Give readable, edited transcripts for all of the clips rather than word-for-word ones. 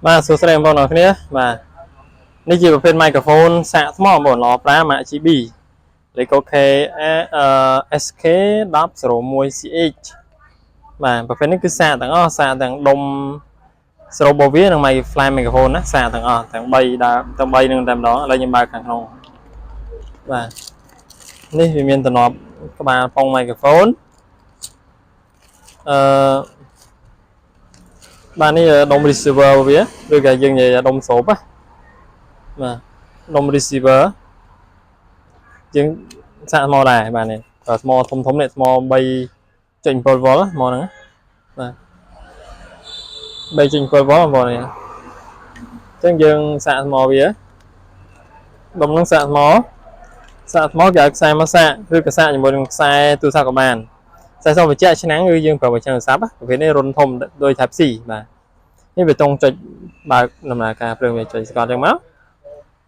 បាទសួស្តីបងប្អូនអរគ្នាបាទនេះជាប្រភេទ microphone សាកថ្មបងប្អូនល្អប្រាម៉ាក GB លេខកូដ K SK 1001 CH បាទប្រភេទនេះគឺសាកទាំងអស់សាកទាំងដុំស្រូបរបស់វានិង mic fly microphone ណាសាកទាំងអស់ទាំង3ដើមទាំង3នឹងតែម្ដងឥឡូវខ្ញុំបើកខាងក្នុងបាទនេះវាមានតំណប់ក្បាលប៉ុង microphone អឺបាទនេះដុំ receiver របស់វាឬក៏យើងនិយាយថាដុំស្រូបណាបាទដុំ receiver យើងសាកថ្មដែរបាទនេះបើថ្មធំធំនេះថ្ម3.7 V ថ្មហ្នឹងណាបាទ3.7 V បងប្អូននេះអញ្ចឹងយើងសាកថ្មវាដុំហ្នឹងសាកថ្មសាកថ្មគេឲ្យខ្សែមកសាកឬក៏សាកជាមួយនឹងខ្សែទូរស័ព្ទក៏បានខ្សែសបញ្ជាក់ឆ្នាំងគឺយើងប្រើបញ្ជាក់ទូរស័ព្ទប្រភេទនេះរុនធំដោយ Type C បាទនេះវាតង់ចុចបើកដំណើរការភ្លើងវាចុចស្កតអញ្ចឹងមក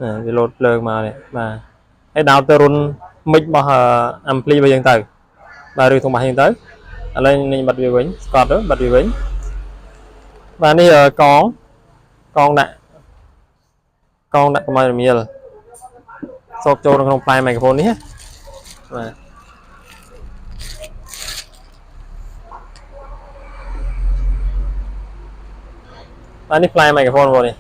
ណាវាលោតភ្លើងមកនេះបាទហើយដោតទៅរុន mic របស់ ampli របស់យើងទៅបាទឬធំបាសយើងទៅឥឡូវនេះបិទវាវិញស្កតទៅបិទវាវិញបាទនេះកងកងដាក់កងដាក់កុំឲ្យរមៀលសោកចូលនៅក្នុងផ្លែ microphone នេះណាបាទបាទនេះផ្លែ microphone បងប្អូននេះ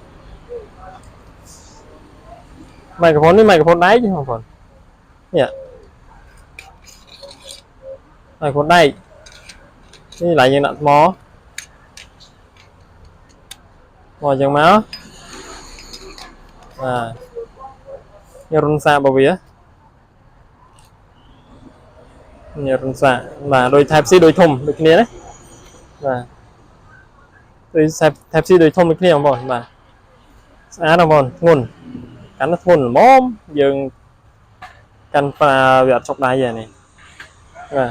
microphone នេះ microphone ដែកបងប្អូននេះ microphone ដែកនេះឡើយយើងដាក់ថ្មមកអញ្ចឹងមកបាទនេះរុនសាករបស់វានេះរុនសាកបាទដូច Type C ដូចធំដូចគ្នាណាបាទដូច Type C ដូចធំដូចគ្នាបងប្អូនបាទស្អាតបងប្អូនធ្ងន់កាន់ធ្ងន់ល្មមយើងកាន់ប្រើវាអត់ចុកដៃទេនេះបាទ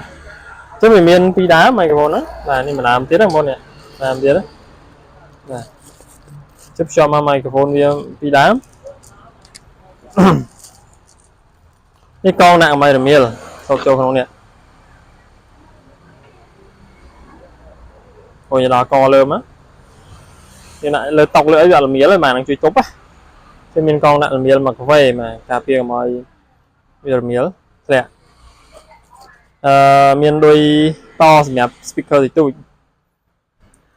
ចឹងវាមានពីរដើម microphone ហ្នឹងបាទនេះមួយដើមទៀតហ្នឹងបងប្អូននេះដើមទៀតណាបាទជិបភ្ជាប់មក microphone វាពីរដើមនេះកងដាក់ឲ្យរមៀលសូកចូលក្នុងនេះអូយដល់កលើមកយើងដាក់លើតុលើអីវាអត់រមៀលទេបាទនឹងជួយទប់ណាគឺមានកងដាក់រមៀលមកកាហ្វេបាទការពារកុំឲ្យវារមៀលធ្លាក់អឺមានដូចតសម្រាប់ speaker តិចតួច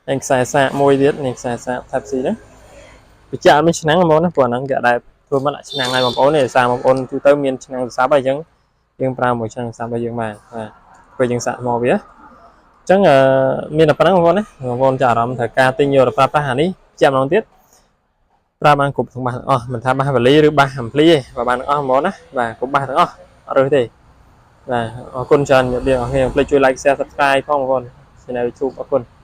ហើយខ្សែសាកមួយទៀតនេះខ្សែសាក Type C ណាបញ្ជាក់អត់មានឆ្នាំងហ្មងណាព្រោះអាហ្នឹងគេអត់ដែលធ្វើមកដាក់ឆ្នាំងឲ្យបងប្អូនទេដោយសារបងប្អូនទូទៅមានឆ្នាំងទូរស័ព្ទហើយអញ្ចឹងយើងប្រើមួយឆ្នាំងទូរស័ព្ទរបស់យើងបានបាទពេលយើងសាកថ្មវាអញ្ចឹងអឺមានតែប៉ុណ្្នឹងបងប្អូនណាបងប្អូនចាប់អារម្មណ៍ត្រូវការទិញយកទៅប្រើប្រាស់អានេះជាក់ម្ដងទៀតប្រើបានគ្រប់ទាំងបាសទាំងអស់មិនថាបាសវលីឬបាសអាំភ្លីទេបើបានទាំងអស់ហ្មងណាបាទគ្រប់បាសទាំងអស់អត់រើសទេបាទអរគុណច្រើនជំរាបលាអរគ្នាកុំភ្លេចជួយ like share subscribe ផងបងប្អូន Channel YouTube អរគុណ។